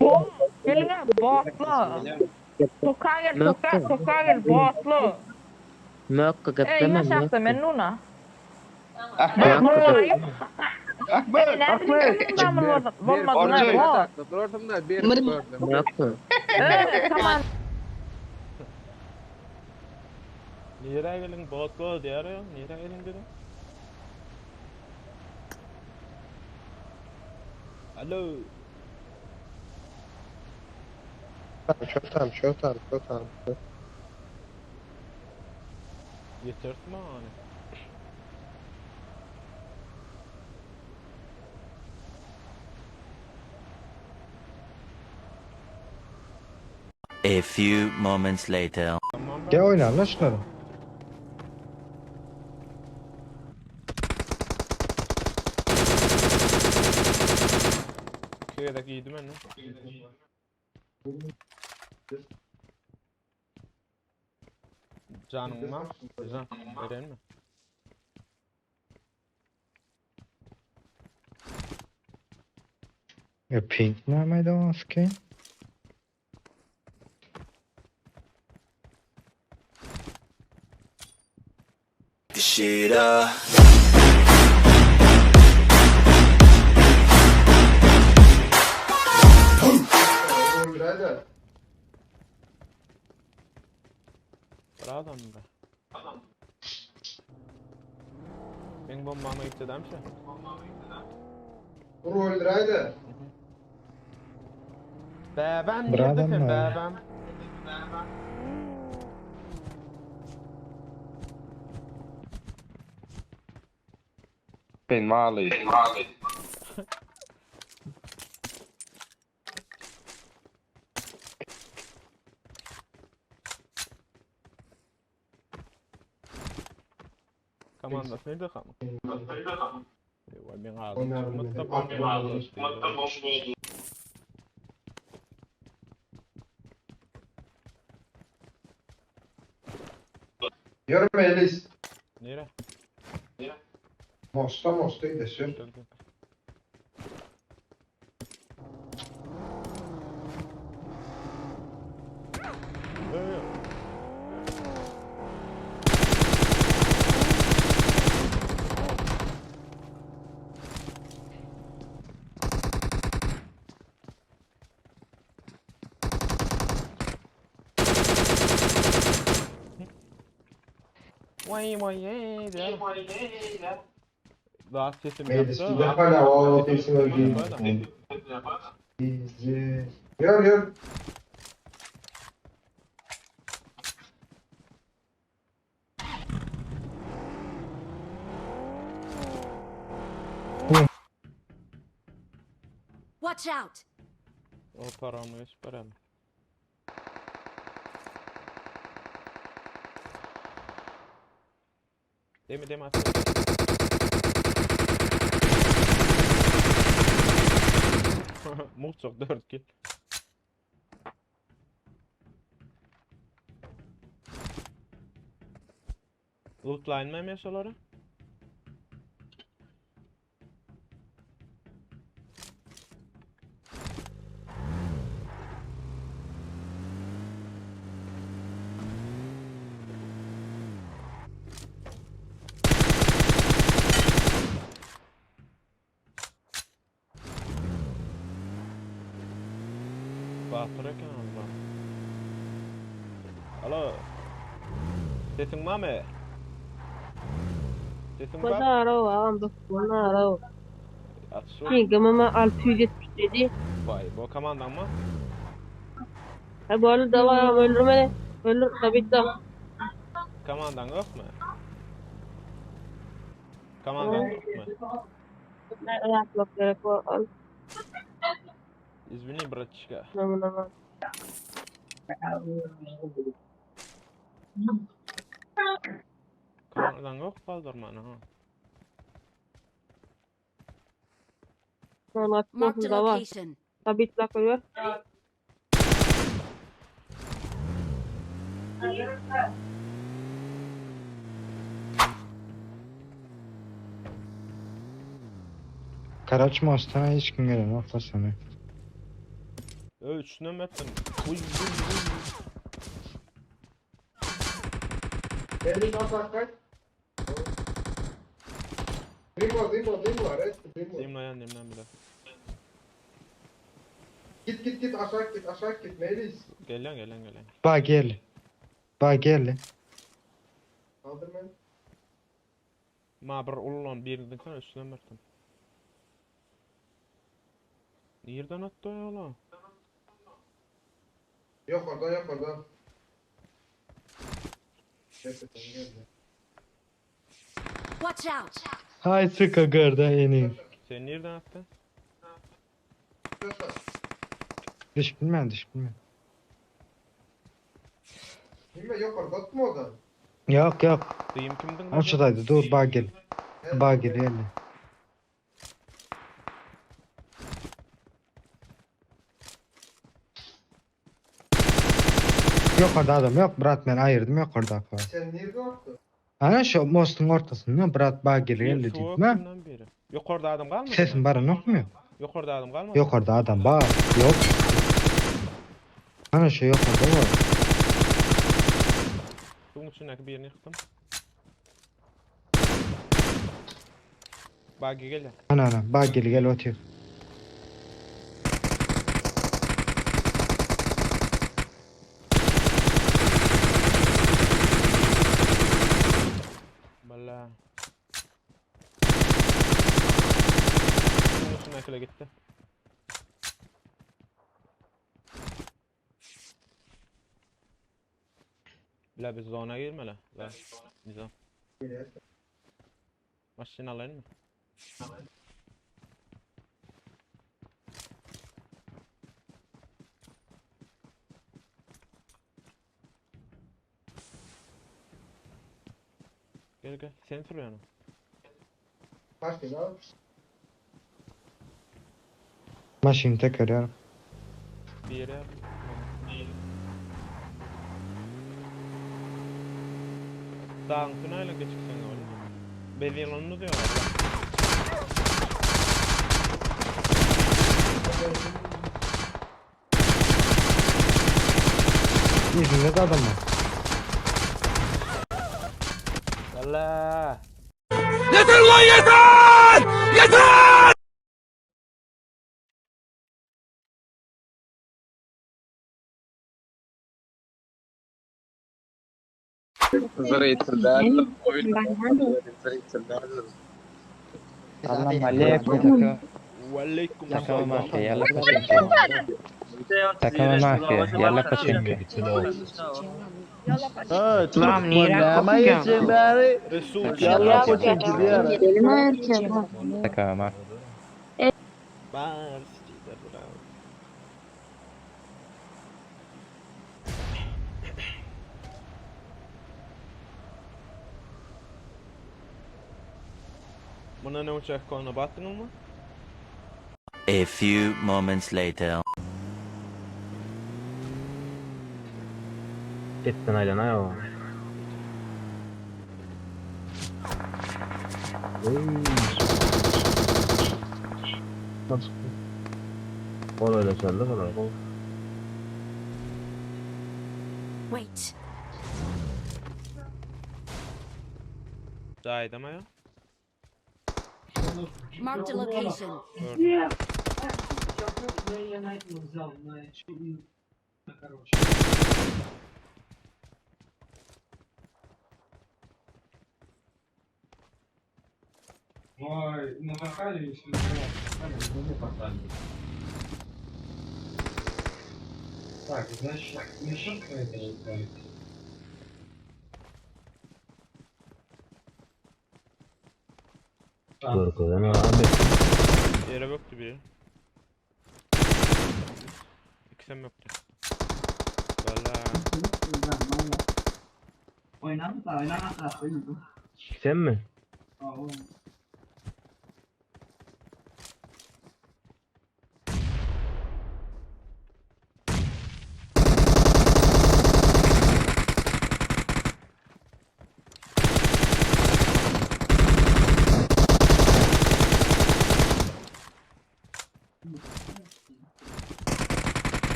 Bom, geliňä botla. Toka gel, toka, toka gel, botla. Mökge Ey, gepleme ýa şahsa mökge. men nuna. Ahmet! Ahmet. Ahmet! Ahmet. Bolmadyň Orjay. bot. Durarsyň da bir gördüm. Mökge. Ey, tamam. Nirä gelin botla diýär ya. Nirä gelin dedim. Alo. Şo tam, şo tam, şo tam. Yetersin bana. A few moments later. Tamam. Gel oynarlar şunları. Köyde giydim ben. Canım var. Can. Veren mi? Ya pink nerede o skin? Shit up. Birader. Bir adam da. Ben bombamı iktidamşa. Vur öldüreydi. Bäbäm Bir adam nerede sen var. bäbäm? Ben Mali. Komandası nerede kam? Vay ben ağzım Oynarım çıkmadı da dedim. bomba oldu. Yürüme Elis. Nere? Mosta mosta gidesin. Gel gel. Yo, yo. Vay vay ey diýär. Daha sesim Elis yaptı. bir defa la o kesin öldü. Bizi. Yür yür. Watch out! O paramı hiç paramı. Demi demi at. Muhtok 4 kill. Loot line mı yaşaları? Batyr eken Allah. Alo. Sesiň barmy? Sesiň bar? Bazar o ağam bak bunlar o. At şu. Pingim 677. Vay, bu komandan mı? Ha bu arada da var ama öldürme. Öldür tabii de. Komandan yok mu? Komandan yok mu? Ne yapmak gerek var? Al. Извини, братчика. Aman aman. Komandan yok kaldırmanı ha. Sonra Marked a da var. location. Tabii de koyuyor. Karaç mostana hiç kim gelenok pasany. Ö, üçünden ettim. Uy, uy, uy. Melis aşağı kaç. Dimo, Dimo, Dimo, arrest, Dimo. Demlayan demlan bir de. Git git git aşağı git aşağı git Melis. Gelen gelen gelen. Ba gel. Ba gel. Kaldır beni. Ma bir ulan birini sen üstünden ettim. Nereden attı o ya lan? Yok oradan yok oradan. Neyse sen gel. Watch out! Hay sıka garda enin. Sen nereden attın? Düş bilmem düş bilmem. Değil mi? Yok orada atma oradan. Yok yok. Diyeyim kimdin? Oçudaydı dur ba gel. Ba gel gel. Yok orada adam yok brat ben ayırdım yok orada. Sen nerede attın? Ana şu mostun ortasında brat ba gel gel dedim ha. Biri. Yok orada adam kalmadı. Sesin bara yok mu? Yok orada adam kalmadı. Yok orada adam var. Yok. Ana şu yok orada var. Bunun içindeki birini yıktım. Bagi gel. Ana ana ba gel gel otur. Valla. Bunun içindekile gitti. La biz zona girme la. La. Nizam. Maşın alayım mı? Gel gel. Sen sürüyorsun. Kaç bin abi? Maşını tek arıyorum. Bir yere yap. Dağın tünayla geçiksen öyle. Bezilanını diyorlar. Yüzünde de adam var. Valla. Aleyküm Takama mafya, yalla pachinki. Takama mafya, yalla pachinki. Tamam nira Resul. Yalla pachinki Takama mafya. Bar, siktir bro. Buna ne uçak konu battın mı? A few moments later. Ettin aylan ayo. Gol öyle söyledi gol. Wait. Daha iyi ama ya. Marked a location. Gördüm. Так, значит, насчет этого Korkudan abi. Yere böktü biri. İkisi yoktu. Valla. Sen mi?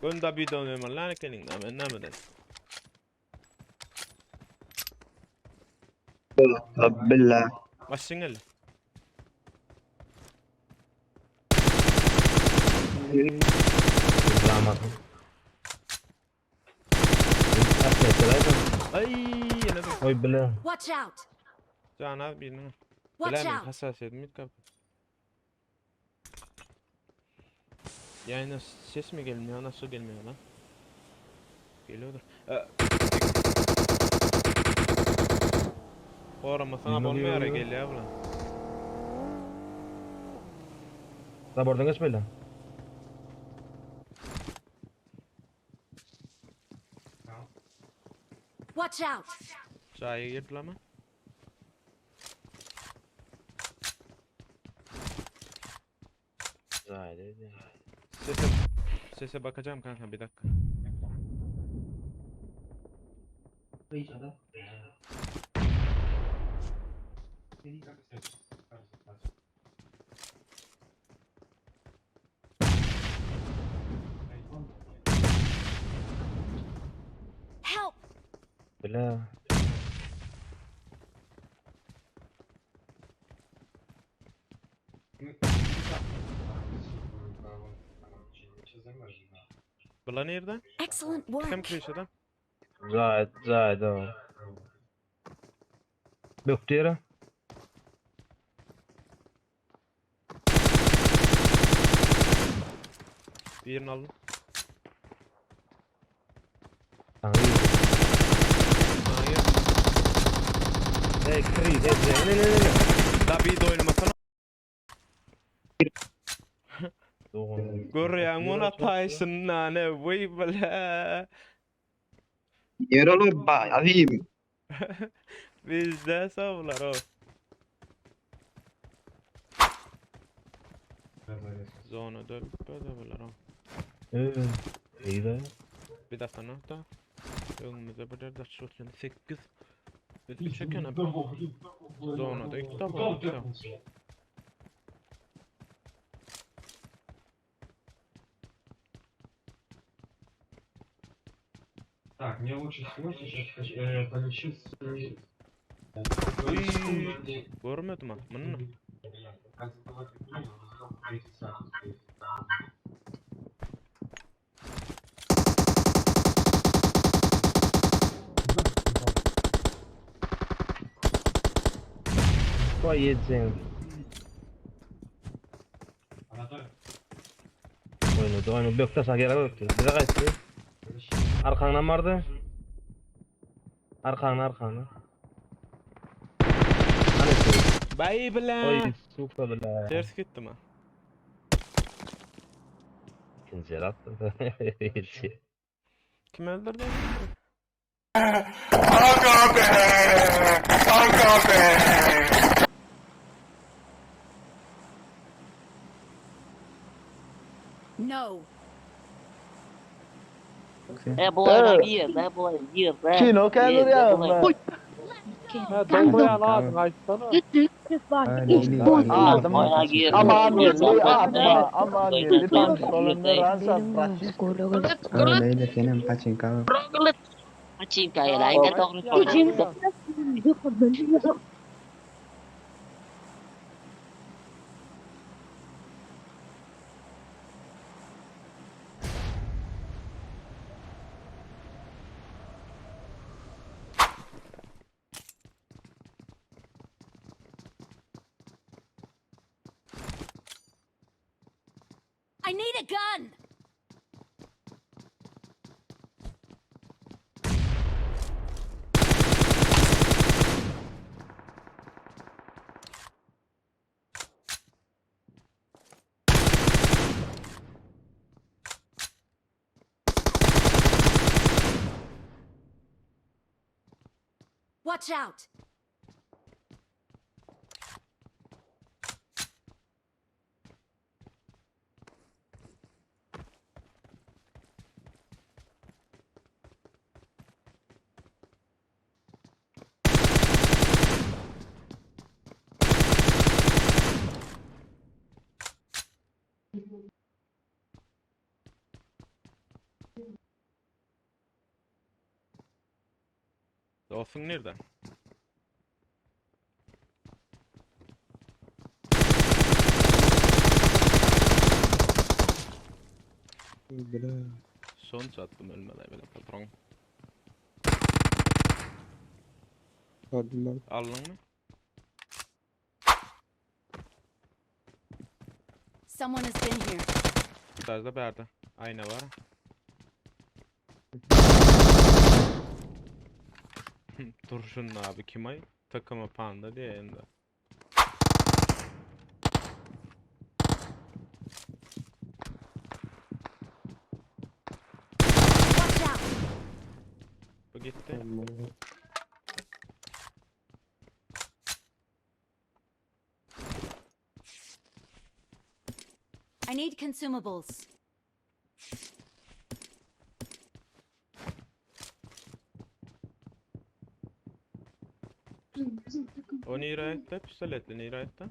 Gönda bidon ömürlän ekeniň, men näme eden? Billa. Başyň gel. Ay, ýene dur. Oy bile. Watch out! Can az biriniň. Watch Bilemin out! hassasiýetim ýitgap. Ýaýyna ses mi gelmiyor, nasıl gelmiyor lan? Geliyordur. Goramasana bolmaýar gelýär bular. Zabordan geçmeli. Watch out! Jaýa girdiler mi? Jaýda. Sese, sese bakacağım kanka bir dakika. Help! Bile. Bular nerede? Excellent Kim work! krişede? Jaý, jaýda. Bökdi ýere. Birini aldım. Sana iyi. Hayır. Hey, kriz, hey, ne ne ne ne. Da bir doyulmasana. Doğru. Görýän ona taýsyn nane wey bile. Ýerolu ba, azim. Bizde savlar o. Zona dön böyle bular o. İyi de. Bir dakika nokta. Önümüzde bir yerde şutun 8. Biz üç eken abi. Zonada ilk defa. Так, мне лучше всего сейчас полечиться. Görmedim ha. Bunu. Koy yedin. Oynadı, oynadı. Bökte sağ geri böktü. Bize kaçtı. Arkandan vardı. Arkandan, arkandan. Hani Bay bile. Oy, suka bile. Ters gittim ha. İkinci el attı. Kim öldürdü? Aga be! Aga be! No! E bu oyuna gir, e bu oyuna gir. Kino kendir ya. Aman oyuna gir. Aman yerli atma, aman yerli pantolonlar ansa Açayım kayla, inga to'g'ri. I need a gun! Watch out! Dostuň nirde? Bile. Son çattım ölmedi bile patron. Gördüm Aldın mı? Someone has been here. Tarzda bärde. Ayna var. Durşun abi kim ay? Takımı panda diye endi. Watch out! Bu gitti. ben. I need consumables. O nirä etdi? Pistoletli nirä etdi?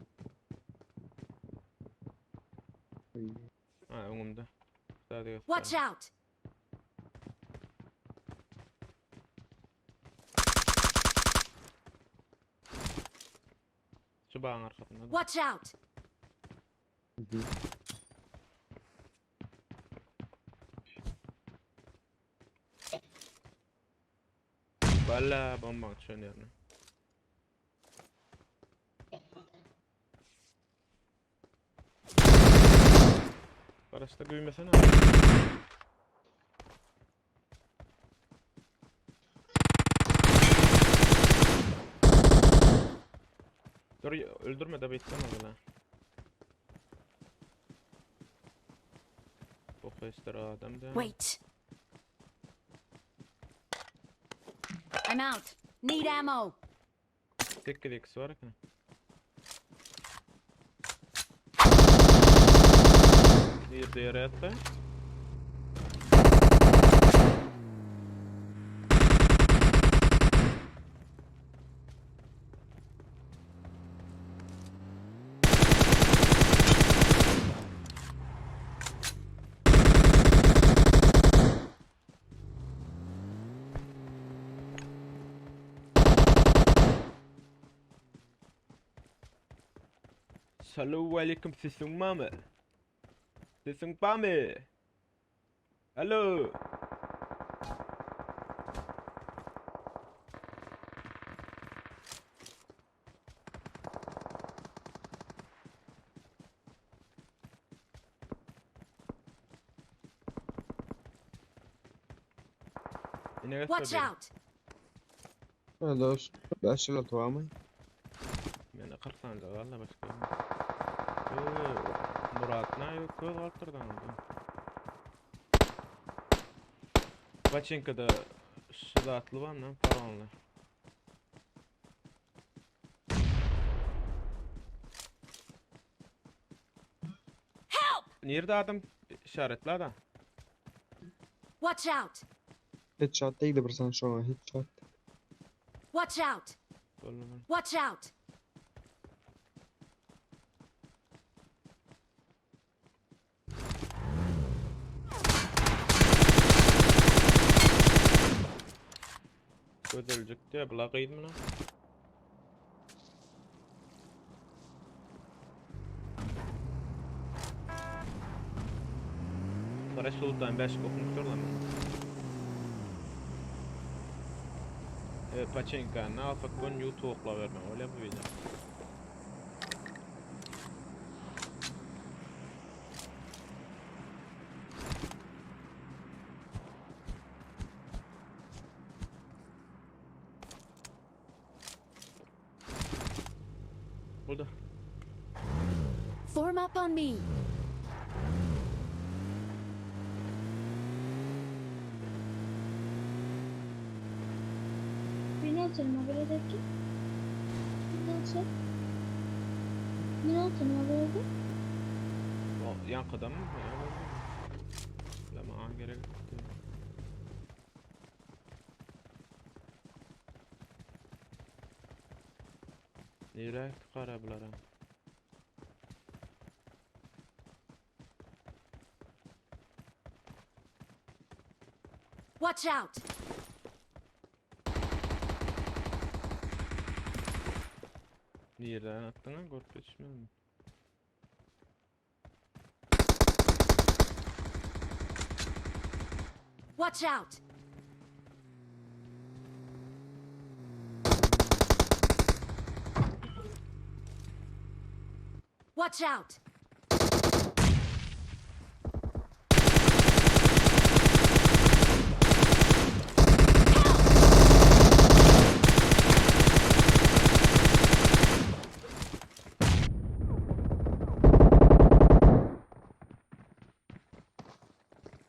Ha öňümde. Sadece Watch out! Şu bağın arkasında. da. Watch out! Valla bomba düşen yerine. Parası da güymesene. Dur öldürme de bekleme bile. Bu ister adam da. Wait. I'm out. Need ammo. Tek x var ki. Bir diğer yattı. Salam aleyküm sesin var mı? Sesin var mı? Alo. Yine Watch göster out! Ha dost. Beş yıl var mı? Meni 40 saniye valla başka. Ee, Murat ne yok köz arttırdan oldu. Paçinkada şudatlı var lan paranlı. Help! Nerede adam işaretli da? Watch out! Headshot değil de bir sen şu an headshot. Watch out! Bolma. Watch out! Gözelecek diye bula kıydım lan. Kara Sultan 5 kokmuştur lan bunu. E, Paçenka ne alsak bunu YouTube okla vermem öyle bu video. Burada. Form up on me. O yankıda mı? Lama gerek yok. Nereye kara bulara? Watch out! Nireden atdyň-a görüp ýetişmedim. Watch out! Watch out!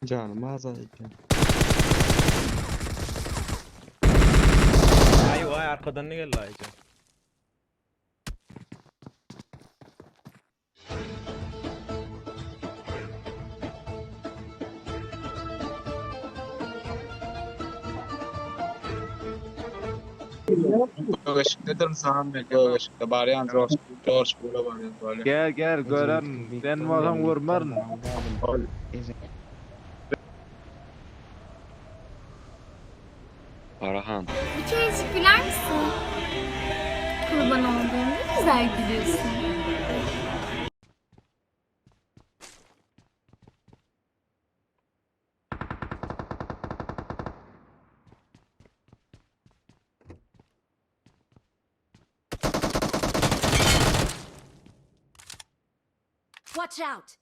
Janym azalýar. Aý waý arkadan ne geldi aýja. Gögeşikdedir sana ben gögeşikde barýan Jorj Jorj bula barýan bolýar. Gel gel görerin. Ben bolsam görmerin. Parahan. Bir kerecik güler misin? Kurban olduğum ne güzel gülüyorsun. Watch out!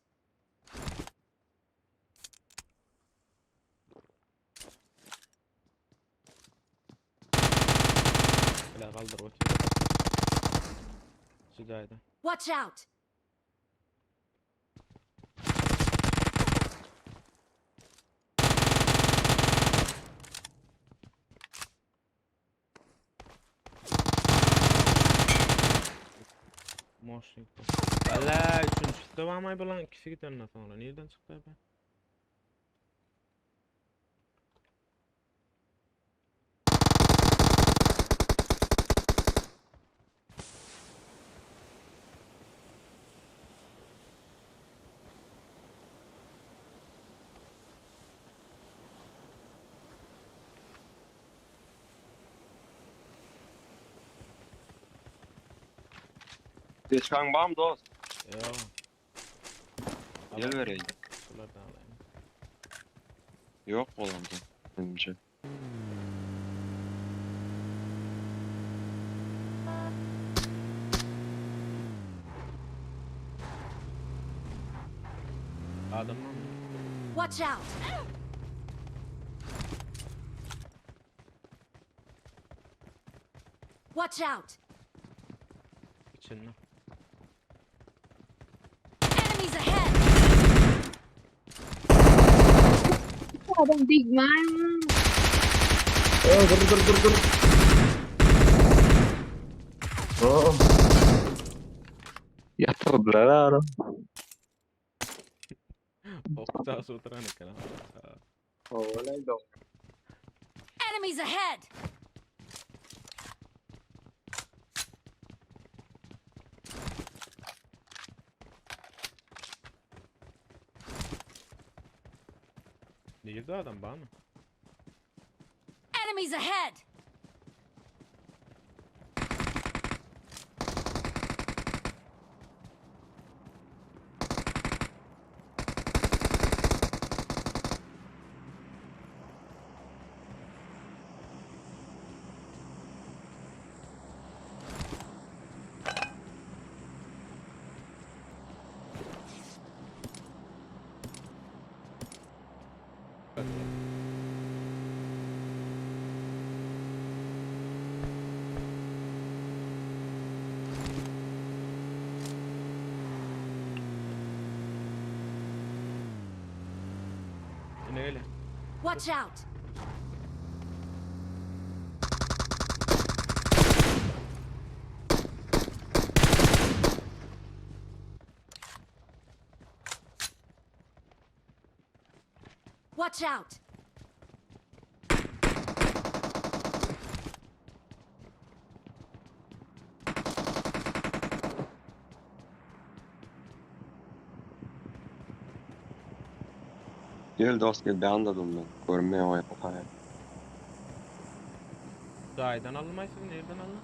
Bile galdyr otyr. Şu jaýda. Watch out! Moşnik. Alla üçünjisi de barmaý bulan ikisi gidenden soňra nirden çykdy be? Geçen bam dost. Ýok. Gel vereyim. Şulardan alayım. Yok olandı. Bence. Adam var mı? Watch out! Watch out! İçinde. Enemies ahead! Adam degmem. Dur dur dur dur. Oh. Ýatyrdylar ara. Okta oturan eken. Olay dog. Enemies ahead! Nirde adam bar mı? Enemies ahead! Ine gele. Watch out! Watch out! Gel dost gel ben anladım ben. Görünmeye o yapar. Daydan alınmaysın, nereden alın?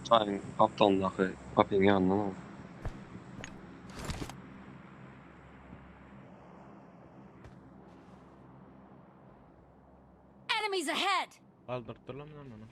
Çaýyň gapdalyndaky gapyň ýanyndan al. Enemies ahead! Galdyrypdyrlar mı lan onu?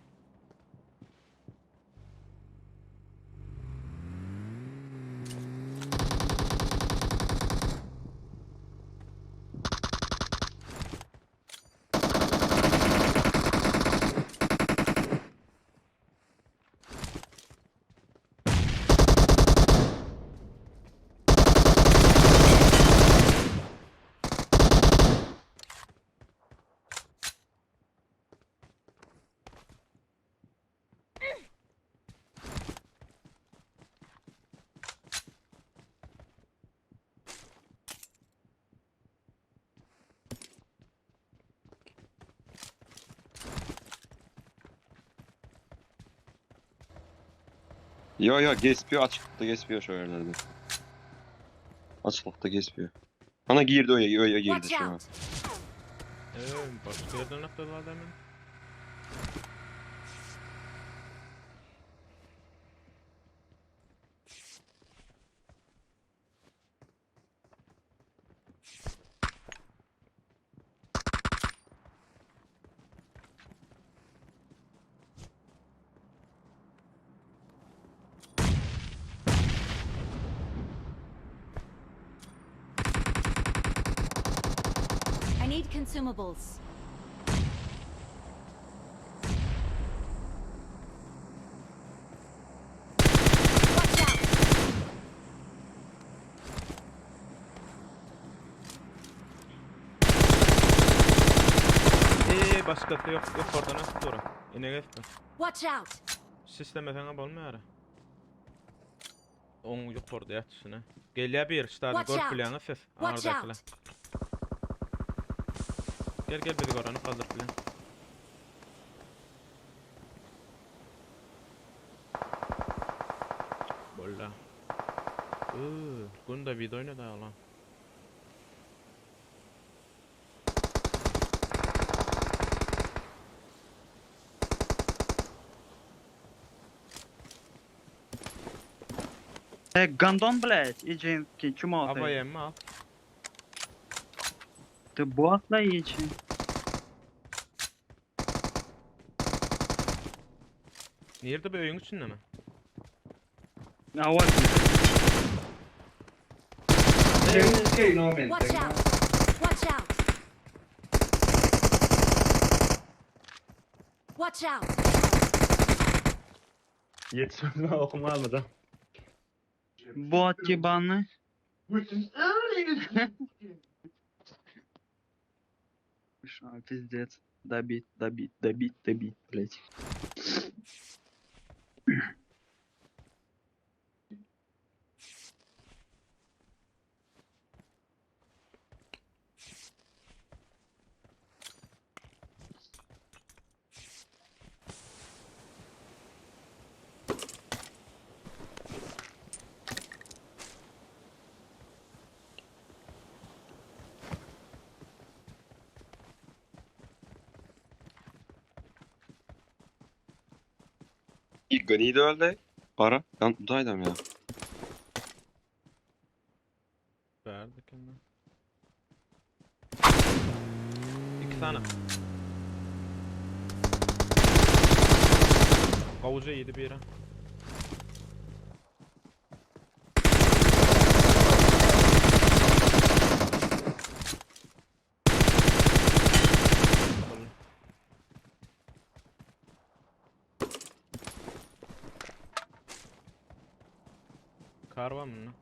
Yo yo gespiyor açıklıkta gespiyor şu yerlerde. Açıklıkta gespiyor. Ana girdi öyle öyle girdi Watch şu an. out! Başka yerden atladılar demin. I need consumables. Watch out! Başkası yok yok oradan atdı ora. Yine geçti. Watch out! Sistemesene bolmaýar. Oň ýokarda ýatyşyny. Gelýär bir ştaby Watch görüp out. bilýäňiz siz. Watch Ardakylar. out! Gel gel bizi göreni kaldyryp bilen. Bolla. Iıı, gün de video oynadı lan. Гандон, блядь, иди, чмо ты. AVM al. Ты бот иди. Nerede bu öýüň içinde mi? А вот. Watch out! Watch out! Watch out! Yetişmeden okuma almadı. Бот ебаный. Шо, пиздец. Добить, добить, добить, добить, блядь. İlk Gani'yi de öldü. Para. Ben buradaydım ya. Verdik hemen. İki tane. Kavuca yedi bir yere. Kar var mı lan?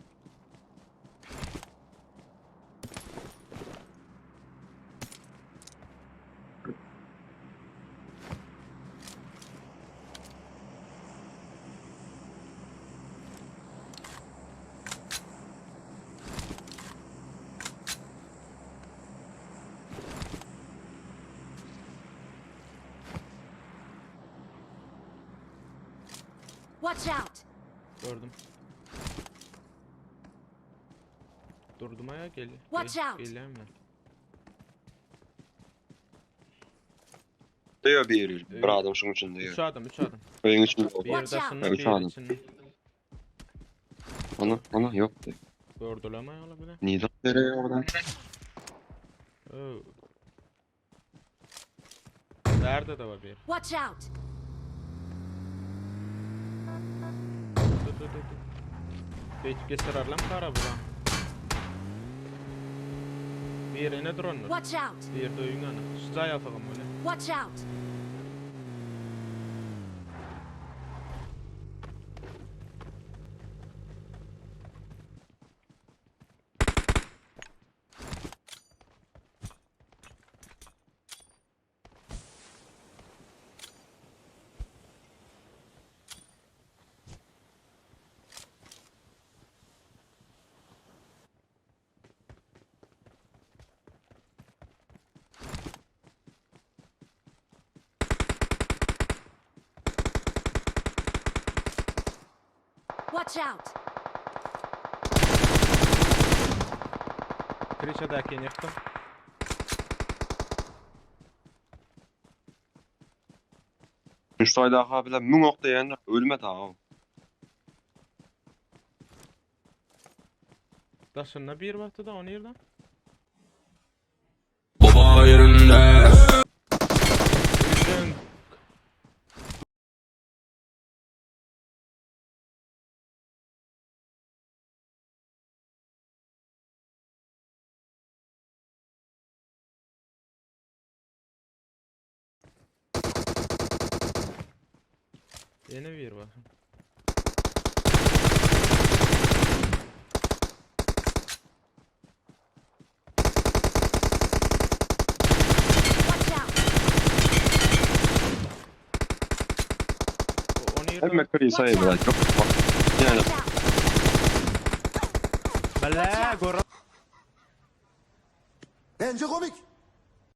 Watch out! Gördüm. Durdum ayağa gel. Watch gel, out. Geleyim mi? Diyor bir, bir adam şunun içinde Üç diyor. adam, üç adam. Öýüň içinde. Bir Watch out. daşynda, Üç bir adam. içinde. Ana, ana yok. Gördüler mi ola bile? Nida nereye oradan? Oo. Nerede de var bir? Watch out! Dur dur dur dur. Beýtip geçirerlem kara bura. Bir ene duranlar. Watch out! Bir de öýüň ana. Şu jaý alsagam öyle. Watch out! Watch out! Krişadaki ýykdym. Üç ay daha bile mün okta yani ölme daha. Daşynda bir wagty da onu ýerden. Baba yerinde. Öýden Ýene bir bar. Watch out! Onu ýerden. Hemme kırıysa bile. Yok. Yani Watch out! Bala, Watch out! gor Bence komik.